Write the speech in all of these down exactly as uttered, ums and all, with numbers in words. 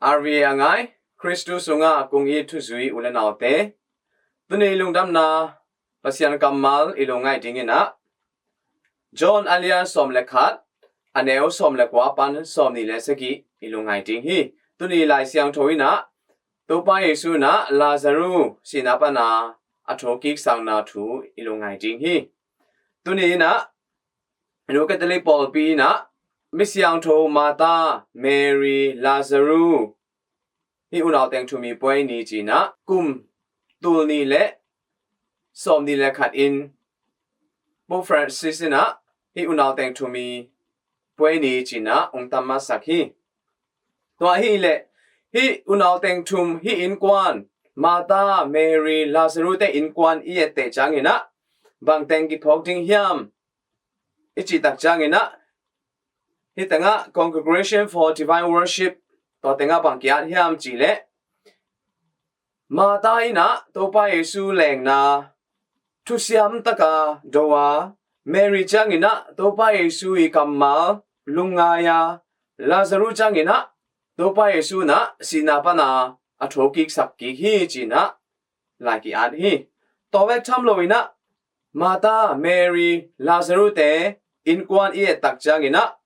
R V A a ngai, Khristu sungah kong it thuzui u le naute, tuni lungdamna Pasian kammal i lungngaih dingin ah, John a lian sawm le khat, a neu sawm le kua pan sawm nih le sagih i lungngaih ding hi. Tuni Lai Siangtho in ah, Topa Jesu in ah Lazaru sihna pan a thokik sakna thu i lungngaih ding hi. Tuni in ah, Nu Catholic pawlpi in ah, Misiangtho Martha, Mary, Lazaru, hih unau teng thum i puai ni ci-in ah, kum tul nih le sawm nih le khat in Pope Francis in ah, hih unau teng thum i puai ni ci-in ah, hong tam masak hi. Tua ahih leh, hih unau teng thum, hih innkuan, Martha, Mary, Lazaru te innkuan i etteh ciangin ah, bang teng kiphawk ding hiam i cih tak ciangin ah, hih tengah Congregation for Divine Worship, tua tengah bang ki-at hiam cih leh, Martha in ah Topa Jesu lengna thusiam taka do a, Mary ciangin ah Topa Jesu i kammal lungngai a, Lazaru ciangin ah Topa Jesu in ah sihna pan a a thokik sak kik hi ci-in ah lai ki-at hi. Tua bek tham loin ah, Martha, Mary, Lazaru te innkuan i et tak ciangin ah,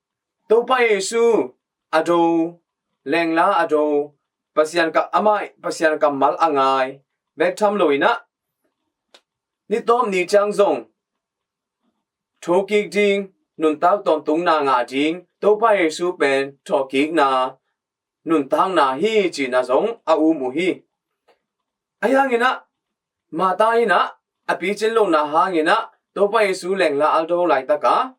Topa Jesu a do, lengla a do, Pasian ka, amah Pasian kammal a ngai bek tham loin ah, ni tawp ni ciang zong thokik ding, nuntak tawntungna ngah ding, Topa Jesu pen thawhkikna, nuntakna hi cihna zong a um uh hi. Ahi hangin ah, Martha in ah a picin lohna hangin ah, Topa Jesu lengla a do laitak a,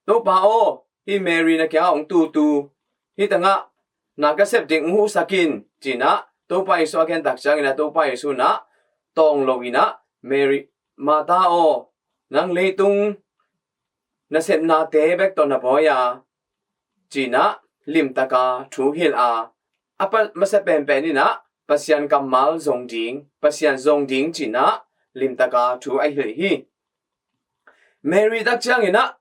Topa aw, hih Mary na kiangah hong tutu, hih tengah na ka sep ding hong huhsak in ci-in ah Topa Jesu a gen tak ciangin ah, Topa Jesu in ah tawng loin ah, Mary, Martha aw, nang leitung nasepnate bek tawh na bawi a, ci-in ah limtaka thu hilh a, a pa, masa penpen in ah Pasian kammal zong ding, Pasian zong ding ci-in ah limtaka thu a hilh hi. Mary tak ciangin ah,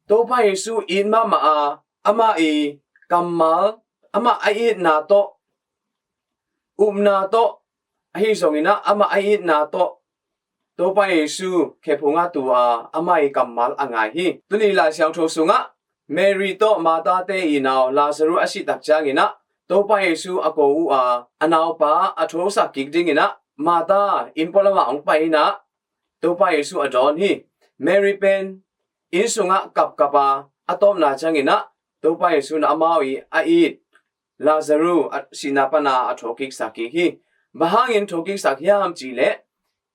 Topa Jesu it mahmah a, amah i kammal, amah a itna tawh, upna tawh, ahi zongin ah amah a itna tawh, Topa Jesu khephungah tu a, amah i kammal a ngai hi. Tuni Lai Siangtho sungah, Mary tawh Martha te i nau Lazaru a sih tak ciangin ah, Topa Jesu a ko uh a, a naupa a thosak kik dingin ah, Martha inn pualamah hong pai in ah, Topa Jesu a dawn hi. Mary pen inn sungah kapkap a, a tawpna ciangin ah, Topa Jesu in ah amau i a it Lazaru a sihna pan a a thokik sak kik hi. Bang hangin thokik sak hiam cih leh,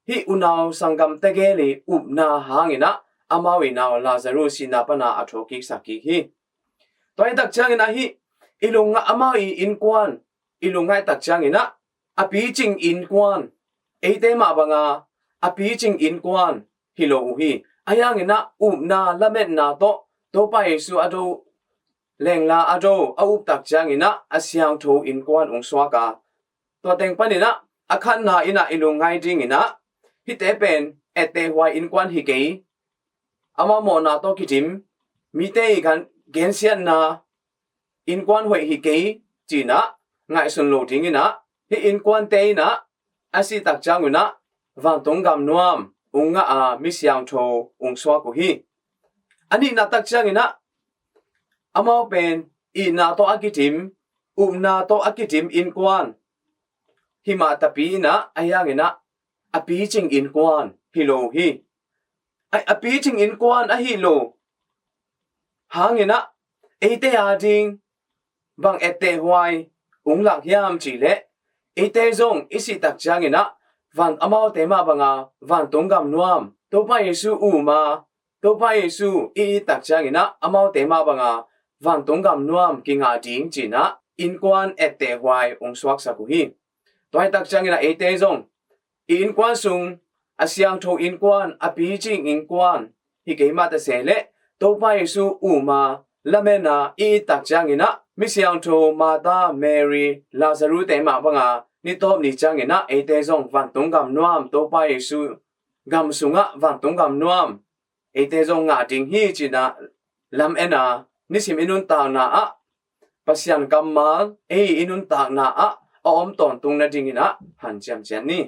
hih unau sanggam tegel i upna hangin ah, amau i nau Lazaru sihna pan a a thokik sak kik hi. Tua hi tak ciangin ah, hih i lung, amau i innkuan i lungngaih tak ciangin ah, a picing innkuan, eite mah bang a a picing innkuan hi lo uh hi. Ahi hangin ah, upna lametna tawh Topa Jesu a do, lengla a do, a up tak ciangin ah, a siangtho innkuan hong suak a, tua teng panin ah, a khatna in ah i lungngaih dingin ah, hihte pen ettehhuai innkuan hi kei, amau mawhna tawh kidim, mite i gen, gensiatna innkuan hoih hi kei ci-in ah ngaihsun lo dingin ah, hih innkuante in ah a sih tak ciangun ah vantung gam nuam hong ngah a, mi siangtho hong suak uh hi. A nihna tak ciangin ah, amau pen itna tawh a kidim, upna tawh a kidim innkuan hi mah tapi in ah, ahi hangin ah a picing innkuan hi lo uh hi. A, a picing innkuan ahi lo hangin ah, eite a ding bang ettehhuai hong lak hiam cih leh, eite zong i sih tak ciangin ah, van, amaute mah bang a vantung gam nuam, Topa Jesu um a, Topa Jesu i it tak ciangin ah, amaute mah bang a vantung gam nuam kingah ding ci-in ah, innkuan ettehhuai hong suaksak uh hi. Tua hi tak ciangin ah, eite zong i innkuan sung a siangtho innkuan, a picing innkuan hi kei mah ta se leh, Topa Jesu um a, lamen a i it tak ciangin ah, mi siangtho Martha, Mary, Lazarus te mah bang a ni tawp ni ciangin ah, eite zong vantung gam nuam, Topa Jesu gam sungah vantung gam nuam eite zong ngah ding hi ci-in ah, lamen a, nisim i nuntakna ah Pasian kammal ei i nuntakna ah a om tawntung nadingin ah hanciam ciat ni.